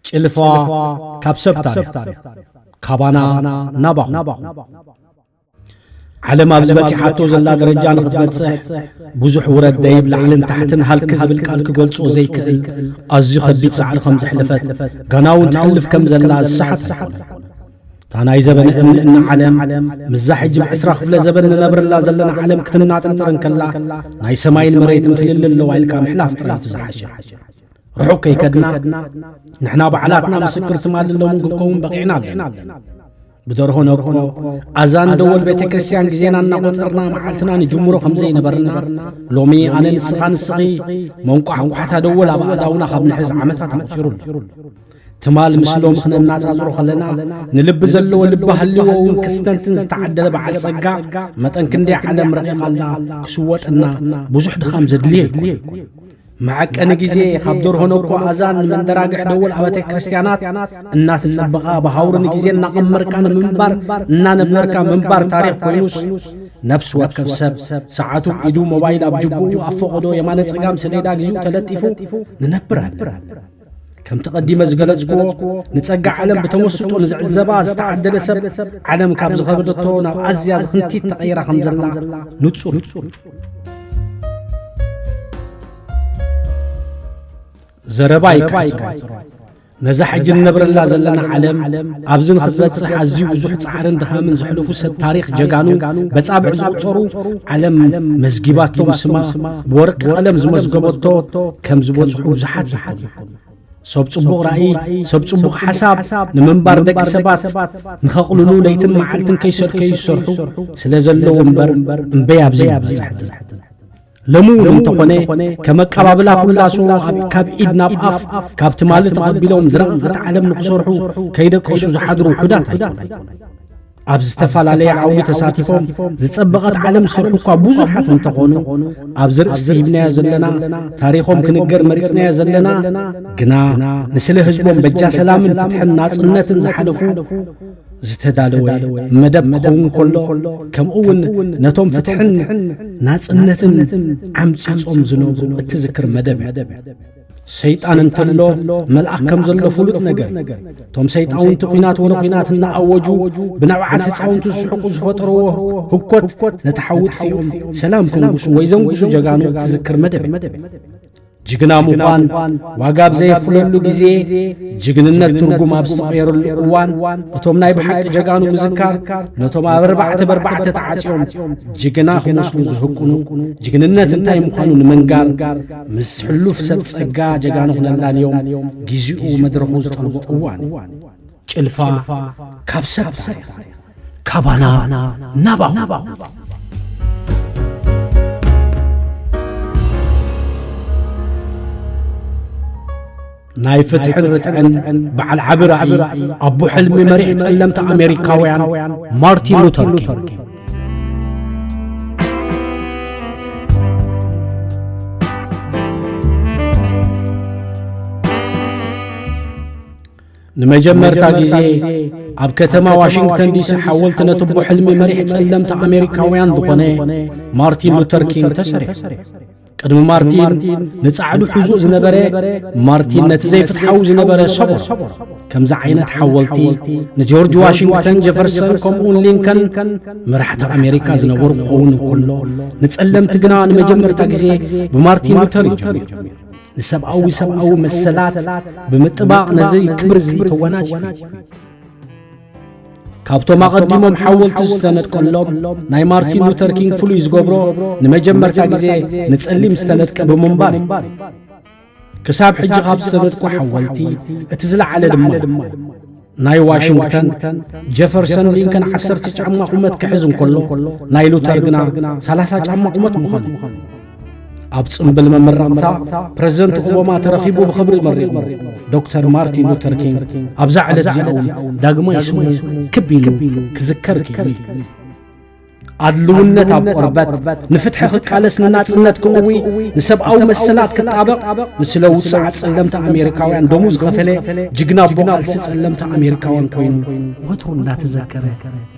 ጭልፋ ካብ ሰብ ታሪኽ፣ ካባና ናባኹም። ዓለም ኣብዚ በጺሓቶ ዘላ ደረጃ ንኽትበጽሕ ብዙሕ ውረድ ደይብ፣ ላዕልን ታሕትን፣ ሃልኪ ዝብል ቃል ክገልጾ ዘይክእል ኣዝዩ ከቢድ ጻዕሪ ከም ዘሕለፈት፣ ጋና እውን ትሕልፍ ከም ዘላ ዝሰሓት ኣይኮነን። እታ ናይ ዘበነ እምንእና ዓለም ምስዛ ሕጂ ብዕስራ ክፍለ ዘበን ንነብረላ ዘለና ዓለም ክትናጠንጥር እንከላ፣ ናይ ሰማይን መሬትን ፍልልይ ኣለዋ ኢልካ ምሕላፍ ጥራይ እዩ ዝሓሸ። ርሑቕ ከይከድና፣ ንሕና ባዕላትና ምስክር ትማሊ ሎምን ክንከውን በቒዕና ኣለና። ብደርሆ ነርኮ ኣዛን ደወል ቤተ ክርስቲያን ግዜና እናቖጸርና መዓልትና ንጅምሮ ከም ዘይነበርና፣ ሎሚ ኣነ ንስኻ ንስኺ መንቋሕቋሕታ ደወል ኣብ ኣእዳውና ካብ ንሕዝ ዓመታት ኣቑጺሩ ኣሎ። ትማል ምስ ሎሚ ክነናጻጽሮ ከለና፣ ንልቢ ዘለዎ ልቢ ሃልዎ እውን ክስተንትን ዝተዓደለ በዓል ጸጋ፣ መጠን ክንደይ ዓለም ረቒቓ ኣላ፣ ክስወጠና ብዙሕ ድኻም ዘድልዮ ኣይኮነን። መዐቀኒ ግዜ፣ ካብ ደርሆ ነኮ ኣዛን ንመንደራግሕ ደወል ኣብያተ ክርስቲያናት እናተጸበቓ፣ ብሃውሪ ንግዜ እናቐመርካ ንምንባር እናነብነርካ ምንባር ታሪኽ ኮይኑስ፣ ነፍሲ ወከፍ ሰብ ሰዓቱ ኣብ ኢዱ፣ ሞባይል ኣብ ጅብኡ፣ ኣብ ፈቐዶ የማነ ጸጋም ሰሌዳ ግዜኡ ተለጢፉ ንነብር ኣለና። ከምቲ ቀዲመ ዝገለጽክዎ፣ ንጸጋ ዓለም ብተመስጦ ንዝዕዘባ ዝተዓደለ ሰብ፣ ዓለም ካብ ዝኸበደቶ ናብ ኣዝያ ዝኽንቲት ተቐይራ ከም ዘላ ንጹር እዩ። ዘረባ ይከኣል። ነዛ ሕጂ ንነብረላ ዘለና ዓለም ኣብዚ ንኽትበጽሕ ኣዝዩ ብዙሕ ጻዕርን ድኻምን ዘሕለፉ ሰብ ታሪኽ ጀጋኑ በጻብዕ ዝቑጸሩ፣ ዓለም መዝጊባቶም ስማ፣ ብወርቂ ቀለም ዝመዝገበቶ፣ ከም ዝበጽሑ ብዙሓት ይሓልፉ። ሰብ ጽቡቕ ራእይ፣ ሰብ ጽቡቕ ሓሳብ ንምንባር ደቂ ሰባት ንኸቕልሉ ለይትን መዓልትን ከይሰልከዩ ይሰርሑ ስለ ዘለዉ እምበር፣ እምበይ ኣብዚ ኣይበጻሕትን። ሎሚ እውን እንተኾነ፣ ከም ኣቀባብላ ኩላሶ ኣብ፣ ካብ ኢድ ናብ ኣፍ፣ ካብ ትማሊ ተቐቢሎም ዝረቐቐት ዓለም ንኽሰርሑ ከይደቀሱ ዝሓድሩ ውሑዳት ኣይኮኑን። ኣብ ዝተፈላለየ ዓውዲ ተሳቲፎም ዝጸበቐት ዓለም ዝሰርሑ እኳ ብዙሓት እንተኾኑ፣ ኣብዚ ርእሲ ሂብናዮ ዘለና፣ ታሪኾም ክንገር መሪጽናዮ ዘለና ግና፣ ንስለ ህዝቦም በጃ ሰላምን ፍትሕን ናጽነትን ዝሓለፉ ዝተዳለወ መደብ ክኸውን ከሎ፣ ከምኡ እውን ነቶም ፍትሕን ናጽነትን ዓምጺጾም ዝነብሩ እትዝክር መደብ እያ። ሰይጣን እንተሎ፣ መልኣኽ ከም ዘሎ ፍሉጥ ነገር እዩ። እቶም ሰይጣውንቲ ኲናት ወረ ኲናት እናኣወጁ፣ ብንብዓት ህጻውንቲ ዝስሕቁ ዝፈጠርዎ ህኮት፣ ነቲ ሓዊ ጥፊኦም ሰላም ከንግሱ ወይ ዘንግሱ ጀጋኑ እትዝክር መደብ እያ። ጅግና ምዃን ዋጋ ኣብ ዘየፍለሉ ግዜ፣ ጅግንነት ትርጉም ኣብ ዝተቐየረሉ እዋን፣ እቶም ናይ ብሓቂ ጀጋኑ ምዝካር፣ ነቶም ኣብ ኣርባዕተ ብኣርባዕተ ተዓጽዮም ጅግና ክመስሉ ዝህቅኑ፣ ጅግንነት እንታይ ምዃኑ ንምንጋር፣ ምስ ሕሉፍ ሰብ ጸጋ ጀጋኑ ክነላልዮም፣ ግዜኡ መድረኹ ዝጠልቦ እዋን እዩ። ጭልፋ ካብ ሰብ ታሪኽ፣ ካባና ናባኹም። ናይ ፍትሕን ርትዕን በዓል ዓቢ ራእይ፣ ኣቦ ሕልሚ መሪሕ ጸለምቲ ኣሜሪካውያን ማርቲን ሉተር ኪንግ። ንመጀመርታ ግዜ ኣብ ከተማ ዋሽንግተን ዲሲ ሓወልቲ ነቲ ኣቦ ሕልሚ መሪሕ ጸለምቲ ኣሜሪካውያን ዝኾነ ማርቲን ሉተር ኪንግ ተሰሪሑ። ቅድሚ ማርቲን ንጻዕዱ ሕዙእ ዝነበረ፣ ማርቲን ነቲ ዘይፍትሓዊ ዝነበረ ሰቦ። ከምዚ ዓይነት ሓወልቲ ንጆርጅ ዋሽንግተን፣ ጀፈርሰን ከምኡውን ሊንከን መራሕቲ ኣሜሪካ ዝነበሩ ክኸውን እንከሎ፣ ንጸለምቲ ግና ንመጀመርታ ግዜ ብማርቲን ሉተር እዩ ጀሚሩ። ንሰብኣዊ ሰብኣዊ መሰላት ብምጥባቕ ነዚ ክብሪ እዚ ተወናዚፉ። ካብቶም ኣቐዲሞም ሓወልቲ ዝተነድቀሎም፣ ናይ ማርቲን ሉተር ኪንግ ፍሉይ ዝገብሮ፣ ንመጀመርታ ግዜ ንጸሊም ዝተነድቀ ብምንባር እዩ። ክሳብ ሕጂ ካብ ዝተነድቁ ሓወልቲ እቲ ዝለዓለ ድማ እዩ። ናይ ዋሽንግተን፣ ጀፈርሰን፣ ሊንከን ዓሰርተ ጫማ ቁመት ክሕዝ እንከሎ፣ ናይ ሉተር ግና ሰላሳ ጫማ ቁመት ምዃኑ እዩ። ኣብ ጽምብል መመረቕታ፣ ፕረዚደንት ኦባማ ተረኺቡ ብኽብሪ መሪቑ። ዶክተር ማርቲን ሉተር ኪንግ ኣብዛ ዕለት እዚኣ እውን ዳግማይ ስሙ ክብ ኢሉ ክዝከር ክኢሉ እዩ። ኣድልውነት ኣብ ቆርበት፣ ንፍትሒ ክቃለስ፣ ንናጽነት ክእዊ፣ ንሰብኣዊ መሰላት ክጣበቕ፣ ንስለ ውጽዓት ጸለምቲ ኣሜሪካውያን ደሙ ዝኸፈለ ጅግና ኣቦ ቃልሲ ጸለምቲ ኣሜሪካውያን ኮይኑ ወትሩ እናተዘከረ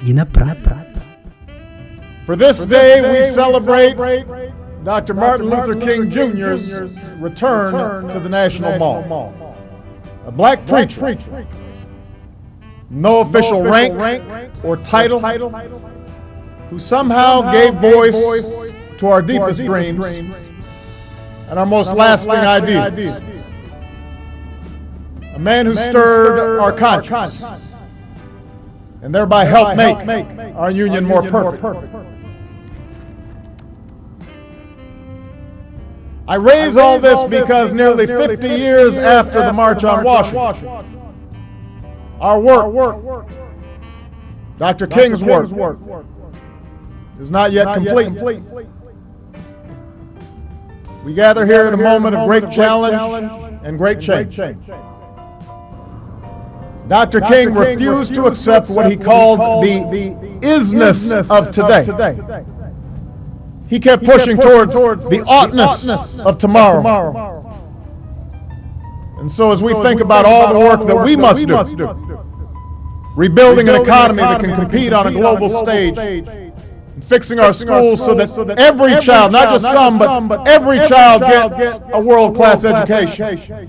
ይነብር። For this day, we celebrate Doctor Martin Luther King Junior's return to the National Mall. A black preacher, no official rank or title, who somehow gave voice to our deepest dreams and our most lasting ideas. A man who stirred our conscience and thereby helped make our union more perfect. I raise all this because nearly fifty years after the March on Washington, our work, Doctor King's work, is not yet complete. We gather here at a moment of great challenge and great change. Doctor King refused to accept what he called the isness of today. He kept pushing towards the oughtness of tomorrow. And so, as we think about all the work that we must do, rebuilding an economy that can compete on a global stage, fixing our schools so that every child, not just some, but every child gets a world class education.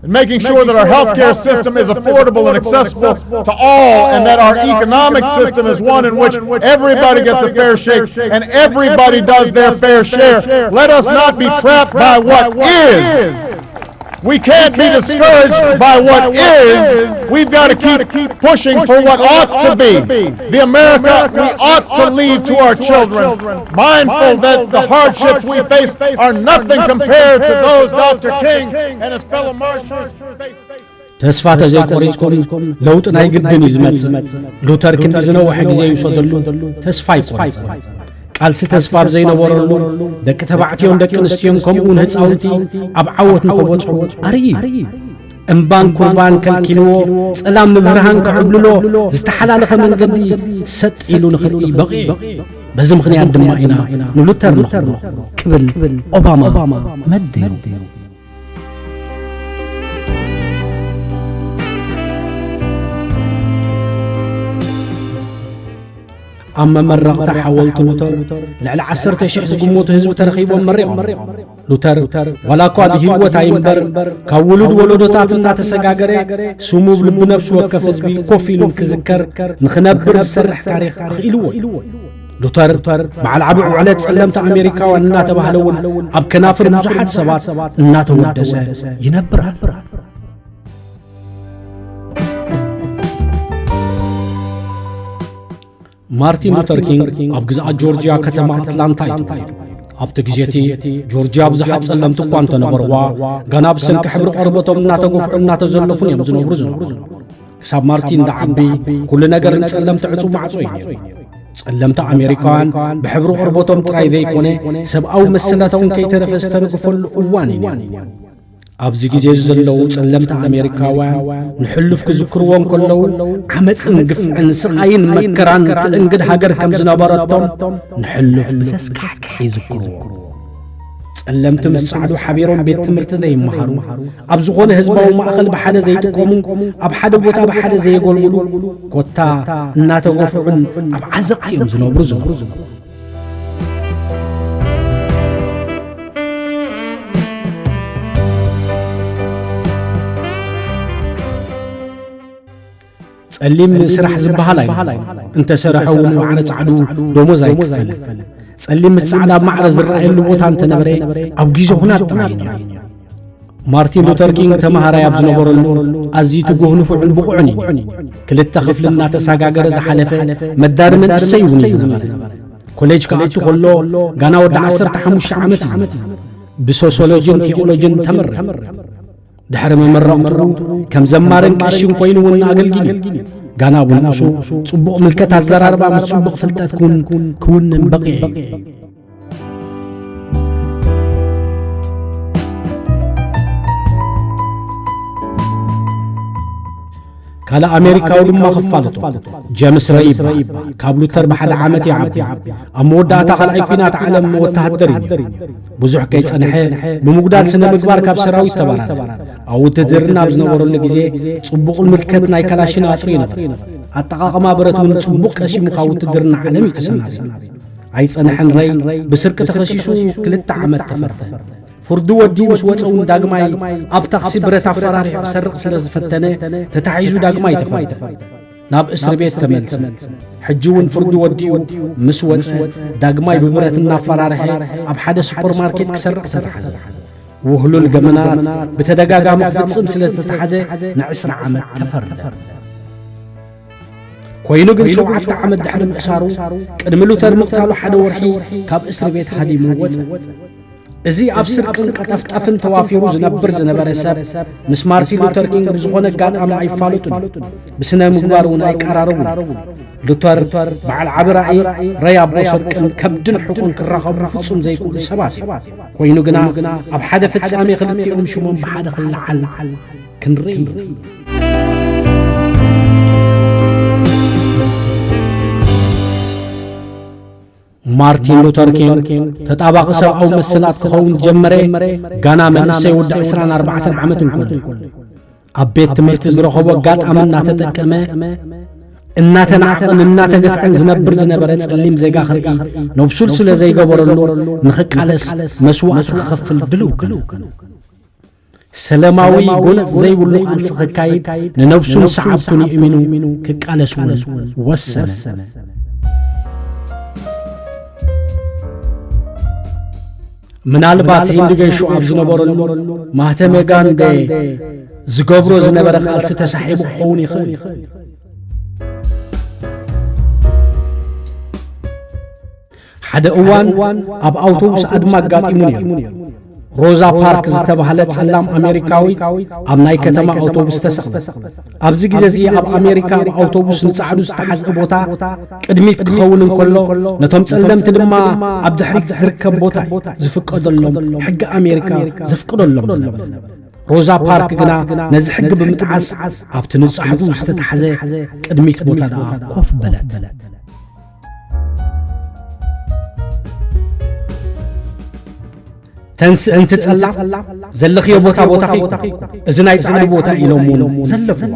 And making sure that our healthcare system is affordable and accessible to all, and that our economic system is one in which everybody gets a fair shake and everybody does their fair share. Let us not be trapped by what is. We can't be discouraged by what is. We've got to keep pushing for what ought to be the America we ought to leave to our children, mindful that the hardships we face are nothing compared to those Doctor King and his fellow marchers faced. ተስፋ ተዘይቆሪጽኩም ለውጢ ናይ ግድን እዩ ዝመጽእ። ሉተር ክንዲ ዝነውሐ ግዜ ይውሰደሉ፣ ተስፋ ኣይቆረጸን። ቃልሲ ተስፋ ኣብ ዘይነበረሉ፣ ደቂ ተባዕትዮን ደቂ ኣንስትዮን ከምኡውን ህፃውንቲ ኣብ ዓወት ንኸበጽሑ ኣርእዩ። እምባን ኩርባን ከልኪልዎ፣ ጸላም ንብርሃን ክዕብልሎ ዝተሓላለኸ መንገዲ ሰጥ ኢሉ ንኽርኢ በቒዑ። በዚ ምኽንያት ድማ ኢና ንሉተር ነኽብሮ ክብል ኦባማ መዲሩ። ኣብ መመረቕታ ሓወልቲ ሉተር ልዕሊ ዓሰርተ ሽሕ ዝግመቱ ህዝቢ ተረኺቦም መሪቖም። ሉተር ዋላ እኳ ብህይወት ኣይንበር፣ ካብ ውሉድ ወለዶታት እናተሰጋገረ፣ ስሙ ብልቢ ነፍሲ ወከፍ ህዝቢ ኮፍ ኢሉ ንክዝከር፣ ንኽነብር ዝሰርሕ ታሪኽ ኣኽኢልዎ እዩ። ሉተር በዓል ዓቢ ዕለት ጸለምቲ ኣሜሪካውያን እናተባህለ እውን ኣብ ከናፍር ብዙሓት ሰባት እናተወደሰ ይነብር ኣሎ። ማርቲን ሉተር ኪንግ ኣብ ግዝኣት ጆርጅያ ከተማ ኣትላንታ እዩ ተወሊዱ። ኣብቲ ግዜ እቲ ጆርጅያ ብዙሓት ጸለምቲ እኳ እንተነበርዋ፣ ገና ብሰንኪ ሕብሪ ቆርበቶም እናተገፍዑን እናተዘለፉን እዮም ዝነብሩ ዝነበሩ። ክሳብ ማርቲን ዝዓቢ፣ ኩሉ ነገር ንጸለምቲ ዕጹው ማዕጾ እዩ ነይሩ። ጸለምቲ ኣሜሪካውያን ብሕብሪ ቆርበቶም ጥራይ ዘይኮነ፣ ሰብኣዊ መሰላት እውን ከይተረፈ ዝተደግፈሉ እዋን እዩ ነይሩ። ኣብዚ ግዜ እዚ ዘለዉ ጸለምቲ ኣሜሪካውያን ንሕሉፍ ክዝክርዎ እንከለዉ፣ ዓመጽን ግፍዕን፣ ስቓይን መከራን ትእንግድ ሃገር ከም ዝነበረቶም ንሕሉፍ ብዘስካሕክሕ ይዝክርዎ። ጸለምቲ ምስ ጻዕዱ ሓቢሮም ቤት ትምህርቲ ዘይመሃሩ፣ ኣብ ዝኾነ ህዝባዊ ማእኸል ብሓደ ዘይጥቀሙ፣ ኣብ ሓደ ቦታ ብሓደ ዘየገልግሉ፣ ኮታ እናተገፍዑን ኣብ ዓዘቕቲ እዮም ዝነብሩ ዝነበሩ። ጸሊም ስራሕ ዝበሃል ኣይነበሮን። እንተሰርሐ እውን ዋዕረ ጻዕዱ ደሞዝ ኣይክፈልን። ጸሊም ምስ ጻዕዳ ኣብ ማዕረ ዝረኣየሉ ቦታ እንተነበረ ኣብ ግዜ ኹናት ጥራይ እዩ ነይሩ። ማርቲን ሉተር ኪንግ ተማሃራይ ኣብ ዝነበረሉ ኣዝዩ ትጉህ ንፉዕን ብቑዕን እዩ። ክልተ ክፍሊ እናተሰጋገረ ዝሓለፈ መዳሪ መንእሰይ እውን እዩ ዝነበረ። ኮሌጅ ክኣቱ ከሎ ጋና ወዲ ዓሰርተ ሓሙሽተ ዓመት እዩ ዝነበረ። ብሶሲዮሎጂን ቴዎሎጂን ተመረቐ። ድሕሪ መመረቕትኡ ከም ዘማርን ቀሺን ኮይኑ እውን ኣገልጊሉ እዩ። ጋና ብንኡሱ ጽቡቕ ምልከት ኣዘራርባ ምስ ጽቡቕ ፍልጠት ክውን ክውንን በቒዑ እዩ። ካልእ ኣሜሪካዊ ድማ ክፋለጦ ጀምስ ረይ ይበሃል። ካብ ሉተር ብሓደ ዓመት ይዓቢ። ኣብ መወዳእታ ካልኣይ ኲናት ዓለም ወተሃደር እዩ ነይሩ። ብዙሕ ከይጸንሐ ብምጉዳል ስነ ምግባር ካብ ሰራዊት ተባረረ። ኣብ ውትድርና ኣብ ዝነበረሉ ግዜ ጽቡቕ ምልከት ናይ ካላሽን ኣጥርዩ ነበር። ኣጠቓቕማ ብረት እውን ጽቡቕ ቀሲሙ ካብ ውትድርና ዓለም እዩ ተሰናቢቱ። ኣይጸንሐን ረይ ብስርቂ ተኸሲሱ ክልተ ዓመት ተፈርደ። ፍርዱ ወዲኡ ምስ ወጸ እውን ዳግማይ ኣብ ታክሲ ብረት ኣፈራሪሑ ክሰርቕ ስለ ዝፈተነ ተታሒዙ ዳግማይ ተፈርደ። ናብ እስሪ ቤት ተመልሰ። ሕጂ እውን ፍርዱ ወዲኡ ምስ ወጸ ዳግማይ ብብረት እናፈራርሐ ኣብ ሓደ ሱፐርማርኬት ክሰርቕ ተታሕዘ። ውህሉል ገመናት ብተደጋጋሚ ክፍጽም ስለ ዝተታሕዘ ንዕስራ ዓመት ተፈርደ። ኮይኑ ግን ሸውዓተ ዓመት ድሕሪ ምእሳሩ ቅድሚ ሉተር ምቕታሉ ሓደ ወርሒ ካብ እስሪ ቤት ሃዲሙ ወጸ። እዚ ኣብ ስርቅን ቀጠፍጠፍን ተዋፊሩ ዝነብር ዝነበረ ሰብ ምስ ማርቲን ሉተር ኪንግ ብዝኾነ ኣጋጣሚ ኣይፋለጡን እዩ። ብስነ ምግባር እውን ኣይቀራረቡን። ሉተር በዓል ዓቢ ራእይ፣ ረይ ኣቦ ስርቅን ከብድን ሕቑን ክራኸቡ ፍጹም ዘይክእሉ ሰባት እዮም። ኮይኑ ግና ኣብ ሓደ ፍጻሜ ክልቲኦም ሽሞም ብሓደ ክለዓል ክንርኢ ኢና። ማርቲን ሉተር ኪንግ ተጣባቒ ሰብኣዊ መሰላት ክኸውን ዝጀመረ ጋና መንእሰይ ወዲ ዕስራን ኣርባዕተን ዓመት እንከሎ እዩ። ኣብ ቤት ትምህርቲ ዝረኸቦ ኣጋጣሚ እናተጠቀመ እናተናዕቐን እናተገፍዐን ዝነብር ዝነበረ ጸሊም ዜጋ ክርኢ ነብሱ ስለ ዘይገበረሉ ንኽቃለስ መስዋእቲ ክኸፍል ድልው ገለ። ሰላማዊ ጎነጽ ዘይብሉ ቃልሲ ክካይድ ንነብሱን ሰዓብቱን የእሚኑ ክቃለስ እውን ወሰነ። ምናልባት ሂንዲ ገይሹ ኣብ ዝነበረሉ ማህተመ ጋንዴ ዝገብሮ ዝነበረ ቃልሲ ተሳሒቡ ክኸውን ይኽእል። ሓደ እዋን ኣብ ኣውቶቡስ ኣድማ ኣጋጢሙ ነይሩ። ሮዛ ፓርክ ዝተባህለት ጸላም ኣሜሪካዊት ኣብ ናይ ከተማ ኣውቶቡስ ተሰቕለት። ኣብዚ ግዜ እዚ ኣብ ኣሜሪካ ኣብ ኣውቶቡስ ንጻዕዱ ዝተሓዝአ ቦታ ቅድሚት ክኸውን እንከሎ፣ ነቶም ጸለምቲ ድማ ኣብ ድሕሪት ዝርከብ ቦታ እዩ ዝፍቀደሎም። ሕጊ ኣሜሪካ ዘፍቅደሎም ዝነበረ። ሮዛ ፓርክ ግና ነዚ ሕጊ ብምጥዓስ ኣብቲ ንጻዕዱ ዝተታሕዘ ቅድሚት ቦታ ደኣ ኮፍ በለት። ተንስእንቲ ጸላም ዘለኽዮ ቦታ ቦታኺ እኮ፣ እዚ ናይ ጻዕዱ ቦታ ኢሎም እውን ዘለፍዋ።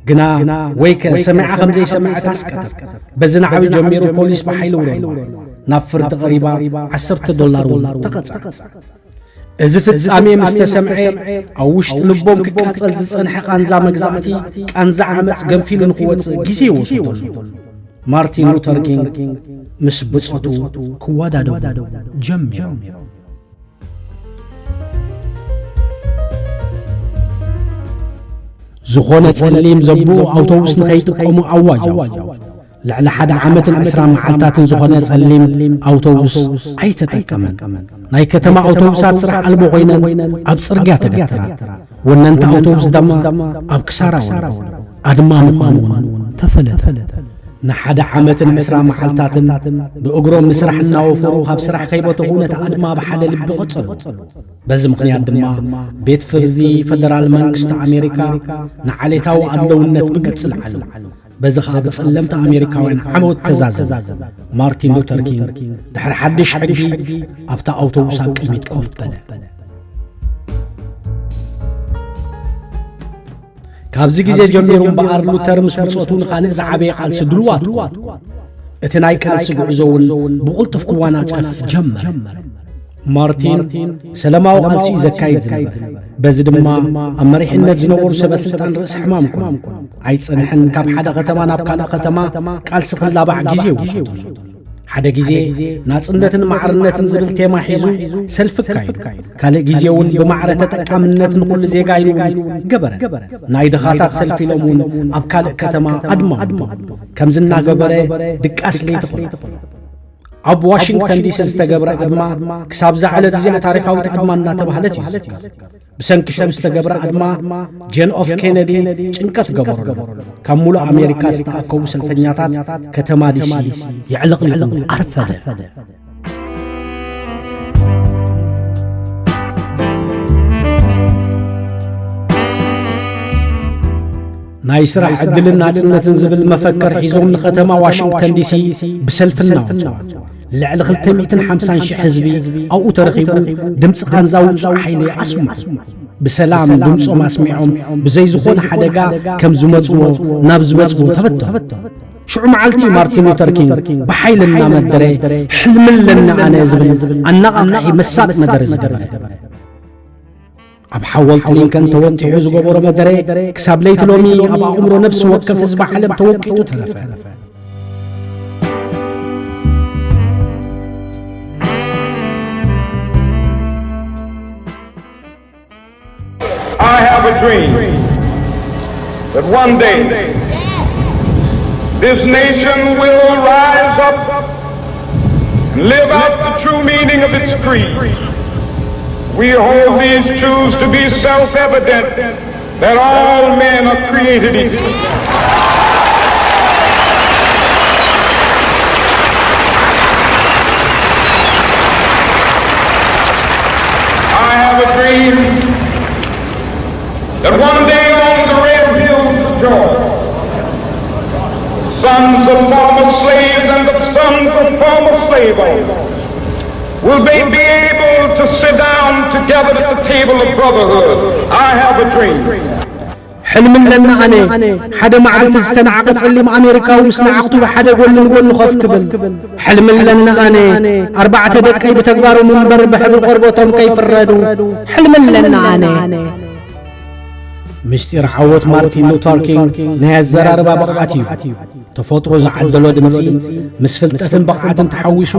ግና ወይከ ሰሚዓ ከም ዘይሰምዐት ኣስቀጠት። በዚ ንዓቢ ጀሚሩ ፖሊስ ብሓይሊ ውረድዋ። ናብ ፍርዲ ቀሪባ ዓሰርተ ዶላር እውን ተቐጽዐት። እዚ ፍጻሜ ምስ ተሰምዐ ኣብ ውሽጢ ልቦም ክቃጸል ዝጸንሐ ቃንዛ መግዛእቲ፣ ቃንዛ ዓመጽ ገንፊሉ ንኽወጽእ ግዜ ይወስደሉ። ማርቲን ሉተር ኪንግ ምስ ብጾቱ ክወዳደቡ ጀሚሮም። ዝኾነ ጸሊም ዘብኡ ኣውቶቡስ ንኸይጥቀሙ ኣዋጅ ኣውጺኡ። ልዕሊ ሓደ ዓመትን ዕስራ መዓልታትን ዝኾነ ጸሊም ኣውቶቡስ ኣይተጠቀመን። ናይ ከተማ ኣውቶቡሳት ስራሕ ኣልቦ ኮይነን ኣብ ጽርግያ ተገትራ። ወነንቲ ኣውቶቡስ ድማ ኣብ ክሳራ ወድቑ። ኣድማ ምዃኑ እውን ተፈለጠ። ንሓደ ዓመትን ዕስራ መዓልታትን ብእግሮም ንስራሕ እናወፈሩ ካብ ስራሕ ከይበተኹ ነቲ ኣድማ ብሓደ ልቢ ቀጸሉ። በዚ ምኽንያት ድማ ቤት ፍርዲ ፈደራል መንግስቲ ኣሜሪካ ንዓሌታዊ ኣድለውነት ብግልጺ ለዓሉ። በዚ ኸኣ ብጸለምቲ ኣሜሪካውያን ዓወት ተዛዘመ። ማርቲን ሉተር ኪንግ ድሕሪ ሓድሽ ሕጊ ኣብታ ኣውቶቡስ ኣብ ቅድሚት ኮፍ በለ። ካብዚ ግዜ ጀሚሩ እምበኣር ሉተር ምስ ብጾቱ ንኻልእ ዝዓበየ ቃልሲ ድልዋት ኮኑ። እቲ ናይ ቃልሲ ጉዕዞ እውን ብቕልጡፍ ክወናጨፍ ጀመረ። ማርቲን ሰላማዊ ቃልሲ እዩ ዘካይድ ዝነበረ። በዚ ድማ ኣብ መሪሕነት ዝነበሩ ሰበ ስልጣን ርእሲ ሕማም ኮኑ። ኣይጸንሐን ካብ ሓደ ከተማ ናብ ካልእ ከተማ ቃልሲ ክላባዕ ግዜ ይወስደሉ። ሓደ ግዜ ናጽነትን ማዕርነትን ዝብል ቴማ ሒዙ ሰልፊ ኣካይዱ። ካልእ ግዜ እውን ብማዕረ ተጠቃምነት ንኹሉ ዜጋ ኢሉ እውን ገበረ። ናይ ድኻታት ሰልፊ ኢሎም እውን ኣብ ካልእ ከተማ ኣድማ ኣድማ። ከምዚ እናገበረ ድቃስ ለይቲ ኮነ። ኣብ ዋሽንግተን ዲሲ ዝተገብረ ኣድማ ክሳብ እዛ ዕለት እዚኣ ታሪኻዊት ኣድማ እናተባህለት እዩ ዝዝከር። ብሰንኪ ሽዑ ዝተገብረ ኣድማ ጆን ኤፍ ኬነዲ ጭንቀት ገበረሉ። ካብ ሙሉእ ኣሜሪካ ዝተኣከቡ ሰልፈኛታት ከተማ ዲሲ የዕለቕሊቑ ኣርፈደ። ናይ ስራሕ ዕድልን ናጽነትን ዝብል መፈክር ሒዞም ንከተማ ዋሽንግተን ዲሲ ብሰልፊ እናወጽዋ። ልዕሊ ክልተ ሚእትን ሓምሳን ሽሕ ህዝቢ ኣብኡ ተረኺቡ ድምጺ ቃንዛ ውጹዕ ሓይሊ ኣስምዑ። ብሰላም ድምጾም ኣስሚዖም ብዘይ ዝኾነ ሓደጋ ከም ዝመጽዎ ናብ ዝበጽዎ ተበተኑ። ሽዑ መዓልቲ እዩ ማርቲን ሉተር ኪንግ ብሓይሊ እናመደረ፣ "ሕልሚ ኣለኒ ኣነ" ዝብል ኣነቓቓሒ መሳጢ መደረ ዝገበረ። ኣብ ሓወልቲ ሊንከን ተወጢሑ ዝገበሮ መደረ፣ ክሳብ ለይቲ ሎሚ ኣብ ኣእምሮ ነፍሲ ወከፍ ህዝቢ ዓለም ተወቂጡ ተረፈ። I have a dream that one day this nation will rise up and live out the true meaning of its creed. We hold these truths to be self-evident, that all men are created equal. I have a dream that one day on the red hills of Georgia, sons of former slaves and the sons of former slave owners will they be able to sit down together at the table of brotherhood. I have a dream. ሕልሚ ኣለኒ ኣነ፣ ሓደ መዓልቲ ዝተናዕቐ ጸሊም ኣሜሪካዊ ምስ ንዓቕቱ ብሓደ ጎኒ ንጎኒ ኮፍ ክብል። ሕልሚ ኣለኒ ኣነ፣ ኣርባዕተ ደቀይ ብተግባሮም እምበር ብሕብሪ ቆርበቶም ከይፍረዱ። ሕልሚ ኣለኒ ኣነ። ምስጢር ዓወት ማርቲን ሉተር ኪንግ ናይ ኣዘራርባ ብቕዓት እዩ። ተፈጥሮ ዝዓደሎ ድምጺ ምስ ፍልጠትን ብቕዓትን ተሓዊሱ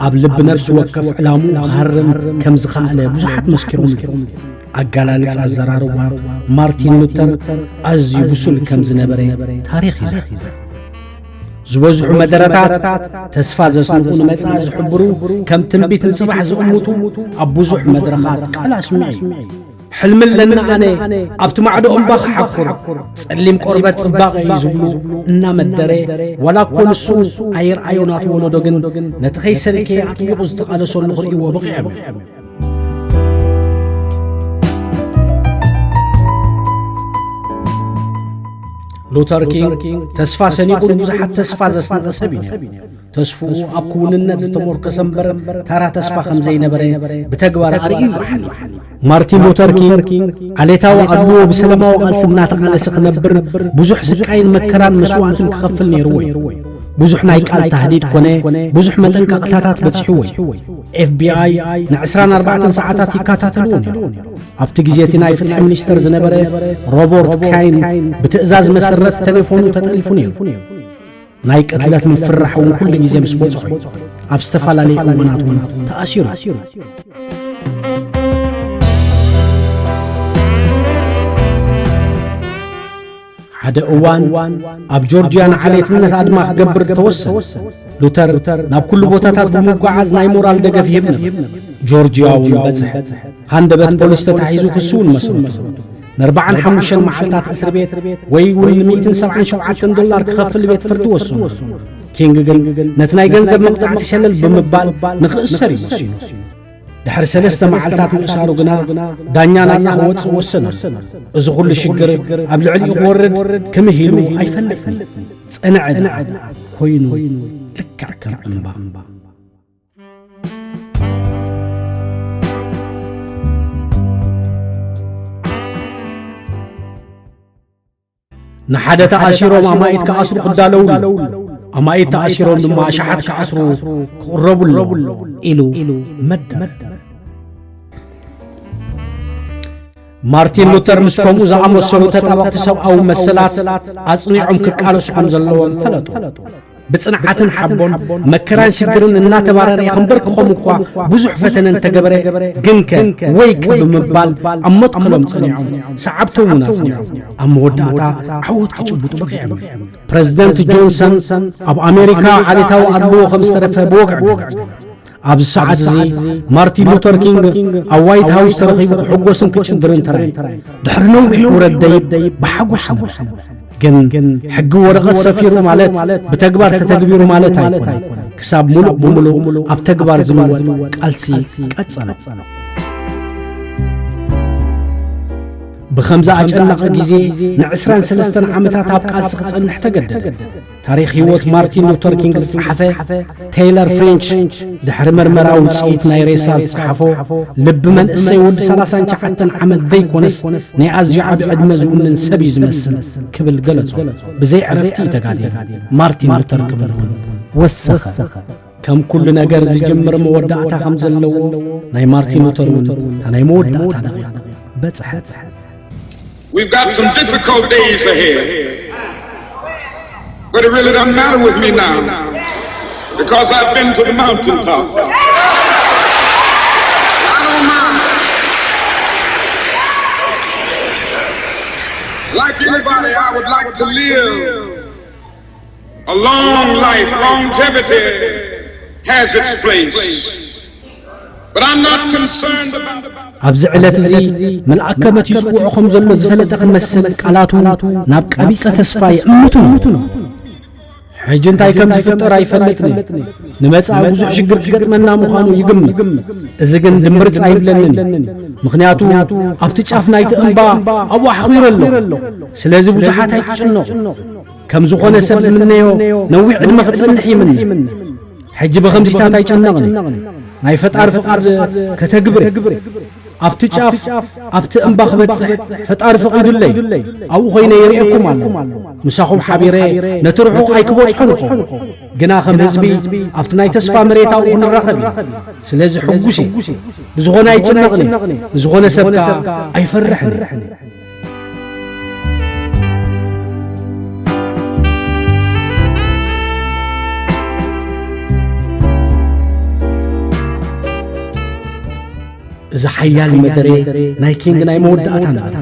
ኣብ ልቢ ነፍሲ ወከፍ ዕላምኡ ክሃርም ከም ዝኸኣለ ብዙሓት መስኪሮም እዮም። ኣገላልጻ ኣዘራርባ ማርቲን ሉተር ኣዝዩ ብሱል ከም ዝነበረ ታሪኽ ይዝክር። ዝበዝሑ መደረታት ተስፋ ዘስንቑ፣ ንመጻኢ ዝሕብሩ፣ ከም ትንቢት ንጽባሕ ዝእምቱ ኣብ ብዙሕ መድረኻት ቃል ኣስሚዑ እዩ። ሕልሚ ኣለኒ ኣነ፣ ኣብቲ ማዕዶ እምባ ክሓኩር፣ ጸሊም ቆርበት ጽባቐ እዩ ዝብሉ እናመደረ፣ ዋላ እኮ ንሱ ኣይርኣዮ፣ ናቱ ወለዶ ግን ነቲ ከይሰልከየ ኣጥቢቑ ዝተቓለሰሉ ክርእይዎ በቒዖም እዮም። ሉተር ኪንግ ተስፋ ሰኒቑ ንብዙሓት ተስፋ ዘስነቐ ሰብ እዩ ነይሩ። ተስፍኡ ኣብ ክውንነት ዝተሞርከሰ እምበር ተራ ተስፋ ከም ዘይነበረ ብተግባር ኣርእዩ እዩ ሓሊፉ። ማርቲን ሉተር ኪንግ ዓሌታዊ ኣድልዎ ብሰላማዊ ቃልሲ እናተቓለሰ ክነብር ብዙሕ ስቃይን መከራን መስዋእትን ክኸፍል ነይርዎ እዩ። ብዙሕ ናይ ቃል ታህዲድ ኮነ ብዙሕ መጠንቀቕታታት በጺሕዎ እዩ። ኤፍ ቢ ኣይ ንዕስራን ኣርባዕተን ሰዓታት ይከታተልዎ ነይሩ። ኣብቲ ግዜ እቲ ናይ ፍትሒ ሚኒስተር ዝነበረ ሮበርት ካይን ብትእዛዝ መሰረት ቴሌፎኑ ተጠሊፉ ነይሩ። ናይ ቅትለት ምፍርራሕ እውን ኩሉ ግዜ ምስ በጽሖ ኣብ ዝተፈላለዩ እዋናት እውን ተኣሲሩ። ሓደ እዋን ኣብ ጆርጅያ ንዓሌትነት ኣድማ ክገብር ተወሰነ። ሉተር ናብ ኩሉ ቦታታት ብምጓዓዝ ናይ ሞራል ደገፍ ይህብ ነበር። ጆርጅያ እውን በጽሐ። ሃንደበት ፖሊስ ተታሒዙ ክሲ እውን መስርቱ። ንኣርባዓን ሓሙሽተን መዓልታት እስሪ ቤት ወይ እውን ንሚእትን ሰብዓን ሸውዓተን ዶላር ክኸፍል ቤት ፍርዲ ወሰኑ። ኪንግ ግን ነቲ ናይ ገንዘብ መቕጻዕቲ ሸለል ብምባል ንኽእሰር እዩ ወሲኑ። ድሕሪ ሰለስተ መዓልታት ምእሳሩ ግና ዳኛ ናጻ ክወጽእ ወሰነ። እዚ ኩሉ ሽግር ኣብ ልዕሊኡ ክወርድ ክምህ ኢሉ ኣይፈልጥን። ጸንዐ ደኣ ኮይኑ ልክዕ ከም እምባ። ንሓደ ተኣሲሮም ኣማኢት ክኣስሩ ክዳለዉ ኣለዉ። ኣማኢት ተኣሲሮም ድማ ኣሽሓት ክኣስሩ ክቕረቡ ኣለዉ ኢሉ መደረ። ማርቲን ሉተር ምስ ከምኡ ዝኣመሰሉ ተጣበቕቲ ሰብኣዊ መሰላት ኣጽኒዖም ክቃለሱ ከም ዘለዎም ፈለጡ። ብጽንዓትን ሓቦን መከራን ሽግርን እናተባረረ፣ ክንበርክኾም እኳ ብዙሕ ፈተነ እንተገበረ፣ ግንከ ወይከ ብምባል ኣብ መትከሎም ጸኒዖም፣ ሰዓብቶም እውን ኣጽኒዖም፣ ኣብ መወዳእታ ዓወት ክጭብጡ በቒዖም። ፕረዚደንት ጆንሰን ኣብ ኣሜሪካ ዓሌታዊ ኣድልዎ ከም ዝተረፈ ብወግዒ ገለጸ። ኣብዚ ሰዓት እዚ ማርቲን ሉተር ኪንግ ኣብ ዋይት ሃውስ ተረኺቡ ክሕጎስን ክጭድርን ተራእዩ። ድሕሪ ነዊሕ ውረድ ደይብ ብሓጎስ ነብሐ። ግን ሕጊ ወረቐት ሰፊሩ ማለት ብተግባር ተተግቢሩ ማለት ኣይኮነን። ክሳብ ምሉእ ብምሉእ ኣብ ተግባር ዝልወጥ ቃልሲ ቀጸለ። ብኸምዚ ኣጨናቒ ግዜ ንዕስራን ሰለስተን ዓመታት ኣብ ቃልሲ ክጸንሕ ተገደደ። ታሪኽ ህይወት ማርቲን ሉተር ኪንግ ዝጸሓፈ ቴይለር ፍሬንች፣ ድሕሪ መርመራ ውጽኢት ናይ ሬሳ ዝጸሓፎ፣ ልቢ መንእሰይ ወዲ ሰላሳን ትሽዓተን ዓመት ዘይኮነስ፣ ናይ ኣዝዩ ዓቢ ዕድመ ዝውንን ሰብ እዩ ዝመስል ክብል ገለጾ። ብዘይ ዕረፍቲ እዩ ተጋዲሉ። ማርቲን ሉተር ክብል እውን ወሰኸ። ከም ኩሉ ነገር ዝጅምር መወዳእታ ከም ዘለዎ፣ ናይ ማርቲን ሉተር እውን እታ ናይ መወዳእታ ደቂቕ በጽሐት። We've got some difficult days ahead, but it really doesn't matter with me now because I've been to the mountaintop. I don't mind. Like anybody, I would like to live a long life. Longevity has its place. But I'm not concerned about ኣብዚ ዕለት እዚ መልኣከ መት ይስውዖ ከም ዘሎ ዝፈለጠ ክመስል፣ ቃላቱ ናብ ቀቢጸ ተስፋ ይእምቱ። ሕጂ እንታይ ከም ዝፍጠር ኣይፈልጥን። ንመጻኢ ብዙሕ ሽግር ክገጥመና ምዃኑ ይግምት። እዚ ግን ድምርጽ ኣይብለንን። ምኽንያቱ ኣብቲ ጫፍ ናይቲ እምባ ኣብኡ ኣሕኺሩ ኣሎ። ስለዚ ብዙሓት ኣይትጭነቑ። ከም ዝኾነ ሰብ ዝምነዮ ነዊሕ ዕድመ ክጸንሕ ይምነ። ሕጂ ብኸምዚታት ኣይጨነቕን። ናይ ፈጣሪ ፍቓድ ከተግብር። ኣብቲ ጫፍ ኣብቲ እምባ ክበጽሕ ፈጣሪ ፈቒዱለይ። ኣብኡ ኮይነ ይርእየኩም ኣሎ። ምሳኹም ሓቢረ ነቲ ርሑቕ ኣይክበጽሖን እኾ። ግና ከም ህዝቢ ኣብቲ ናይ ተስፋ መሬት ኣብኡ ክንራኸብ ኢና። ስለዚ ሕጉስ እየ። ብዝኾነ ኣይጭነቕን እየ። ንዝኾነ ሰብ ከኣ ኣይፈርሕን እየ። እዚ ሓያል መደረ ናይ ኪንግ ናይ መወዳእታ ነበረ።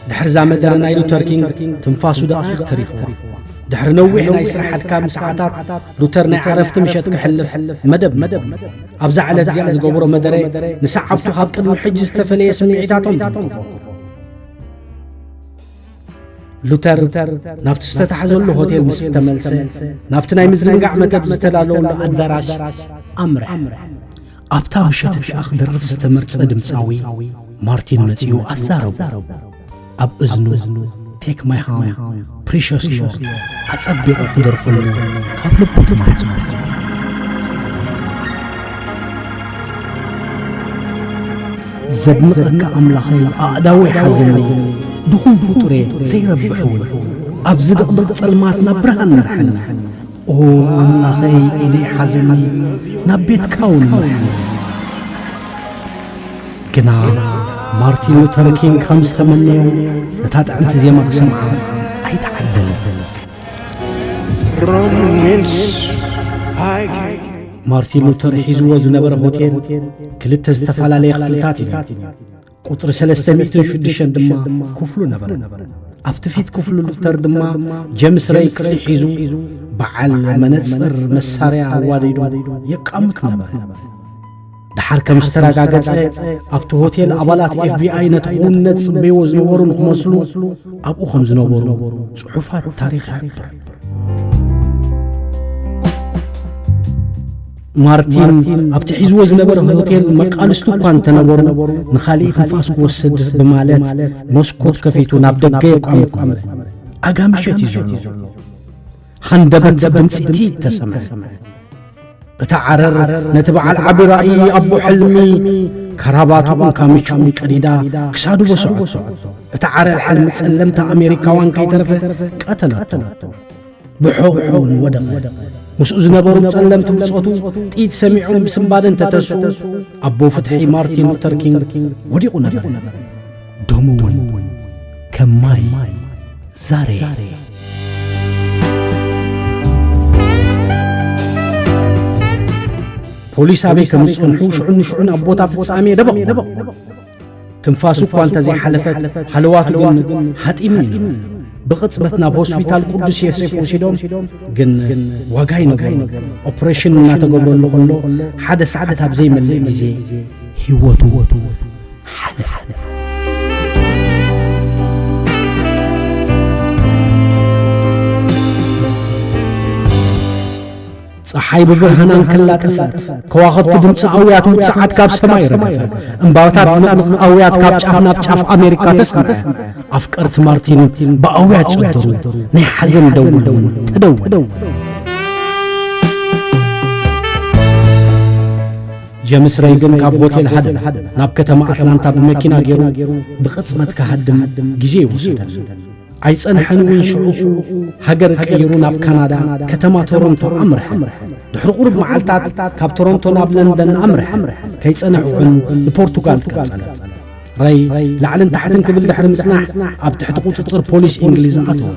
ድሕርዛ መደረ ናይ ሉተር ኪንግ ትንፋሱ ደቂቕ ተሪፍዋ። ድሕሪ ነዊሕ ናይ ስራሕ ኣድካሚ ሰዓታት ሉተር ናይ ዓረፍቲ ምሸት ክሕልፍ መደብ ነበሩ። ኣብዛ ዕለት እዚኣ ዝገበሮ መደረ ንሰዓብቱ ካብ ቅድሚ ሕጂ ዝተፈለየ ስምዒታቶም ዘንቅፎ። ሉተር ናብቲ ዝተታሕዘሉ ሆቴል ምስ ተመልሰ፣ ናብቲ ናይ ምዝንጋዕ መደብ ዝተዳለወሉ ኣዳራሽ ኣምርሐ። ኣብታ ምሸት እቲኣ ክደርፍ ዝተመርጸ ድምጻዊ ማርቲን መጺኡ ኣዛረቦ። ኣብ እዝኑ ቴክ ማይ ሃንድ፣ ፕሪሸስ ሎርድ ኣጸቢቑ ክደርፈሉ ካብ ልቡ ተማሕጸኖ። ዘድንቐካ ኣምላኸይ ኣእዳወይ ሓዘኒ፣ ድኹም ፍጡሬ ዘይረብሕ እውን፣ ኣብዚ ድቕድቕ ጸልማት ናብ ብርሃን ምርሐኒ። ኦ ኣምላኸይ ኢደይ ሓዘኒ፣ ናብ ቤትካ እውን ምርሐኒ። ግና ማርቲን ሉተር ኪንግ ከም ዝተመነዮ ነታ ጥዕምቲ ዜማ ክሰምዓ ኣይተዓደለን። From whence I came. ማርቲን ሉተር ሒዝዎ ዝነበረ ሆቴል ክልተ ዝተፈላለየ ክፍልታት እዩ። ቁጽሪ ሰለስተ ሚእትን ሽዱሽተን ድማ ክፍሉ ነበረ። ኣብቲ ፊት ክፍሉ ሉተር ድማ ጀምስ ረይ ክፍሊ ሒዙ በዓል መነጽር መሳርያ ኣዋዲዱ የቃምት ነበረ። ደሓር ከም ዝተረጋገጸ ኣብቲ ሆቴል ኣባላት ኤፍቢኣይ ነቲ ክውንነት ጽበይዎ ዝነበሩ ንክመስሉ ኣብኡ ከም ዝነበሩ ጽሑፋት ታሪኽ ይሕብር። ማርቲን ኣብቲ ሒዝዎ ዝነበረ ሆቴል መቃልስቱ እኳ እንተነበሩ ንኻልእ ትንፋስ ክወስድ ብማለት መስኮት ከፊቱ ናብ ደገ የቋምት ነበረ። ኣጋ ምሸት እዩ ዘሎ። ሃንደበት ድምጺ ቲት ተሰምዐ። እታ ዓረር ነቲ በዓል ዓቢ ራእይ ኣቦ ሕልሚ ካራባትኡን ካምችኡን ቀዲዳ ክሳዱ በስዖቶ። እታ ዓረር ሕልሚ ጸለምቲ ኣሜሪካውያን ከይተረፈ ቀተለቶ። ብሕቑኡ እውን ወደቐ። ምስኡ ዝነበሩ ጸለምቲ ብጾቱ ጥይት ሰሚዖም ብስንባደ እንተተስኡ ኣቦ ፍትሒ ማርቲን ሉተር ኪንግ ወዲቑ ነበረ። ደሙ እውን ከም ማይ ዛረየ። ፖሊስ ኣበይ ከም ዝጸንሑ ሽዑን ንሽዑን ኣብ ቦታ ፍጻሜ ደበቑ። ትንፋሱ እኳ እንተዘይሓለፈት ሃለዋቱ ግን ሃጢሙ እዩ ነበረ። ብቕጽበት ናብ ሆስፒታል ቅዱስ ዮሴፍ ወሲዶም ግን ዋጋ ኣይነበሮን። ኦፕሬሽን እናተገብረሉ ከሎ ሓደ ሰዓት ኣብ ዘይመልእ ግዜ ህይወቱ ሓለፈ። ጸሓይ ብብርሃና እንከላጠፈት፣ ከዋኽብቲ ድምፂ ኣውያት ውፅዓት ካብ ሰማይ ረገፈ፣ እምባታት ዝንቕንቕ ኣውያት ካብ ጫፍ ናብ ጫፍ ኣሜሪካ ተሰምዐ። ኣፍቀርቲ ማርቲን ብኣውያት ጨደሩ፣ ናይ ሓዘን ደወል እውን ተደወለ። ጀምስ ረይገን ካብ ሆቴል ሃደም ናብ ከተማ ኣትላንታ ብመኪና ገይሩ ብቕጽበት ክሃድም ግዜ ይወሰደሉ። ኣይጸንሐን እውን ሽዑኡ ሃገር ቀይሩ ናብ ካናዳ ከተማ ቶሮንቶ ኣምርሐ። ድሕሪ ቁሩብ መዓልታት ካብ ቶሮንቶ ናብ ለንደን ኣምርሐ። ከይጸንሐ እውን ንፖርቱጋል ቀጸለ። ረይ ላዕልን ታሕትን ክብል ድሕሪ ምጽናሕ ኣብ ትሕቲ ቁጽጽር ፖሊስ እንግሊዝ ኣተወ።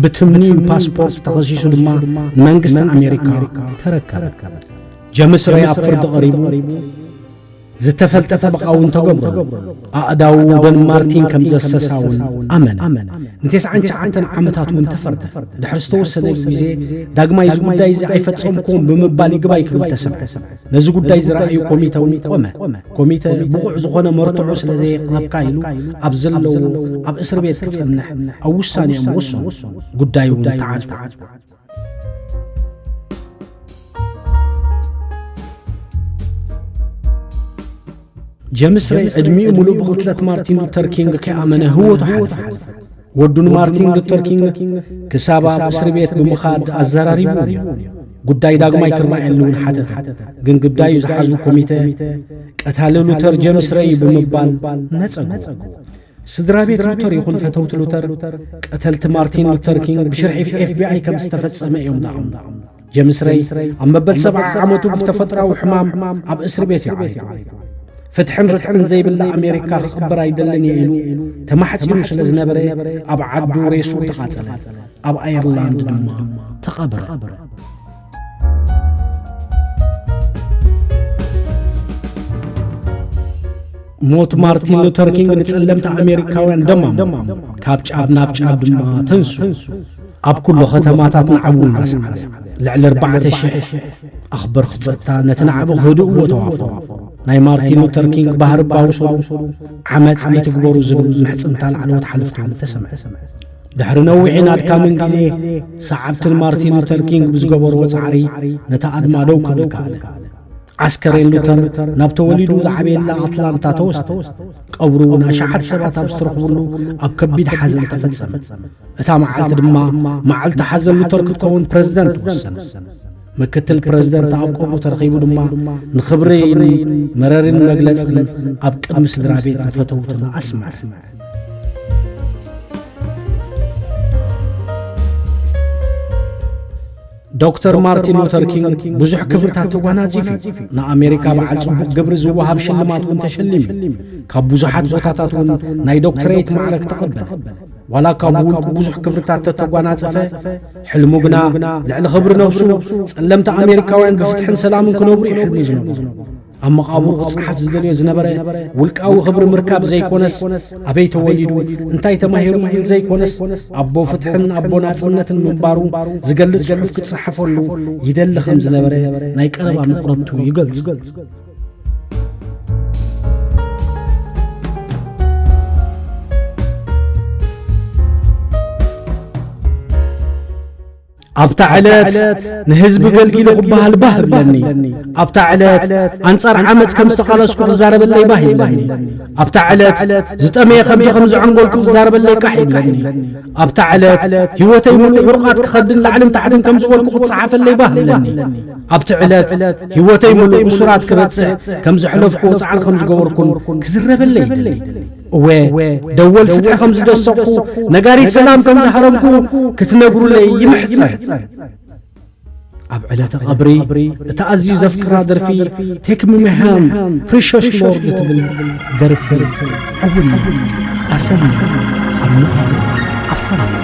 ብትምኒዩ ፓስፖርት ተኸሲሱ ድማ መንግስቲ ኣሜሪካ ተረከበ። ጀምስ ረይ ኣብ ፍርዲ ቀሪቡ ዝተፈልጠ ጠበቓ እውን ተገብረሉ። ኣእዳዉ ደን ማርቲን ከም ዘፍሰሳ እውን ኣመነ። ንተስዓን ትሽዓተን ዓመታት እውን ተፈርደ። ድሕሪ ዝተወሰነሉ ግዜ ዳግማይ እዚ ጉዳይ እዚ ኣይፈጸምኩዎን ብምባል ይግባይ ክብል ተሰምዐ። ነዚ ጉዳይ ዝረኣዩ ኮሚተ እውን ቆመ። ኮሚተ ብቑዕ ዝኾነ መርትዖ ስለ ዘየቕረብካ ኢሉ ኣብ ዘለዎ ኣብ እስር ቤት ክጸንሕ ኣብ ውሳኔኦም ወሰኑ። ጉዳዩ እውን ተዓጽወ። ጀምስ ረይ ዕድሚኡ ሙሉእ ብቕትለት ማርቲን ሉተር ኪንግ ከይኣመነ ህይወቱ ሓለፈት። ወዱ ንማርቲን ሉተር ኪንግ ክሳብ ኣብ እስር ቤት ብምኻድ ኣዘራሪቡ እዩ። ጉዳይ ዳግማይ ክረኣየሉ እውን ሓተተ። ግን ጉዳዩ ዝሓዙ ኮሚተ ቀታሊ ሉተር ጀምስ ረይ ብምባል ነጸግዎ። ስድራ ቤት ሉተር ይኹን ፈተውቲ ሉተር ቀተልቲ ማርቲን ሉተር ኪንግ ብሽርሒ ኤፍ ቢ ኣይ ከም ዝተፈጸመ እዮም ዝኣምኑ። ጀምስ ረይ ኣብ መበል ሰብዓ ዓመቱ ብተፈጥራዊ ሕማም ኣብ እስር ቤት እዩ ዓሪፉ። ፍትሕን ርትዕን ዘይብላ ኣሜሪካ ክቕበር ኣይደልን እየ ኢሉ ተማሕጺኑ ስለ ዝነበረ ኣብ ዓዱ ሬሱ ተቓጸለ። ኣብ ኣየርላንድ ድማ ተቐብረ። ሞት ማርቲን ሉተር ኪንግ ንጸለምቲ ኣሜሪካውያን ደማም፣ ካብ ጫፍ ናብ ጫፍ ድማ ተንሱ። ኣብ ኩሉ ከተማታት ናዕቡ እናሰዓበ ልዕሊ ኣርባዕተ ሽሕ ኣኽበርቲ ጸጥታ ነቲ ናዕቢ ክህድእዎ ተዋፈሩ። ናይ ማርቲን ሉተር ኪንግ ባህሪ ባውሶ ዓመፅ ኣይትግበሩ ዝብል ምሕፅንታ ላዕለዎት ሓለፍቲ እውን ተሰምዐ። ድሕሪ ነዊሕን ኣድካምን ግዜ ሰዓብትን ማርቲን ሉተር ኪንግ ብዝገበርዎ ጻዕሪ ነቲ ኣድማ ደው ክብል ከኣለ። ዓስከሬን ሉተር ናብ ተወሊዱ ዝዓበየላ ኣትላንታ ተወስደ። ቀብሩ እውን ኣሽሓት ሰባት ኣብ ዝተረኽብሉ ኣብ ከቢድ ሓዘን ተፈጸመ። እታ መዓልቲ ድማ መዓልቲ ሓዘን ሉተር ክትከውን ፕረዚደንት ወሰነ። ምክትል ፕረዚደንት ኣብ ቀብሩ ተረኺቡ ድማ ንኽብርን መረርን መግለጽን ኣብ ቅድሚ ስድራ ቤትን ፈተውትን ኣስመዐ። ዶክተር ማርቲን ሉተር ኪንግ ብዙሕ ክብርታት ተጓናጺፉ። ንኣሜሪካ በዓል ጽቡቕ ግብሪ ዝወሃብ ሽልማት እውን ተሸሊሙ። ካብ ብዙሓት ቦታታት እውን ናይ ዶክተሬት ማዕረግ ተቐበለ። ዋላ እኳ ብውልቁ ብዙሕ ክብርታት ተተጓናጸፈ፣ ሕልሙ ግና ልዕሊ ክብሪ ነብሱ ጸለምቲ ኣሜሪካውያን ብፍትሕን ሰላምን ክነብሩ እዩ ሕልሙ ዝነበሮ። ኣብ መቓብሩ ክጸሓፍ ዝደልዮ ዝነበረ ውልቃዊ ክብሪ ምርካብ ዘይኮነስ፣ ኣበይ ተወሊዱ፣ እንታይ ተማሂሩ ዝብል ዘይኮነስ፣ ኣቦ ፍትሕን ኣቦ ናጽነትን ምንባሩ ዝገልጽ ጽሑፍ ክጸሓፈሉ ይደሊ ከም ዝነበረ ናይ ቀረባ መቕረብቱ ይገልጹ። ኣብታ ዕለት ንህዝቢ ገልጊሉ ክበሃል ባህ እብለኒ። ኣብታ ዕለት ኣንጻር ዓመጽ ከም ዝተቓለስኩ ክዛረበለይ ባህ ይብለኒ። ኣብታ ዕለት ዝጠመየ ከብዲ ከም ዘዐንጎልኩ ክዛረበለይ ቃሕ ይብለኒ። ኣብታ ዕለት ህይወተይ ምሉእ ዕሩቓት ክኸድን ላዕልን ታሕትን ከም ዝበልኩ ክጸሓፈለይ ባህ እብለኒ። ኣብቲ ዕለት ህይወተይ ምሉእ እሱራት ክበጽሕ ከም ዘሕለፍኩ ጻዕሪ ከም ዝገበርኩን ክዝረበለይ ይደሊ። እወ፣ ደወል ፍትሒ ከም ዝደሰቕኩ፣ ነጋሪት ሰላም ከም ዝሃረምኩ ክትነግሩለይ ይምሕጸን። ኣብ ዕለተ ቀብሪ እታ ኣዝዩ ዘፍቅራ ደርፊ ቴክ ሚ ሚ ሃም ፕሪሸስ ሎርድ ትብል ደርፊ እውን ኣሰና ኣብ ምዃኑ ኣፋንዮ።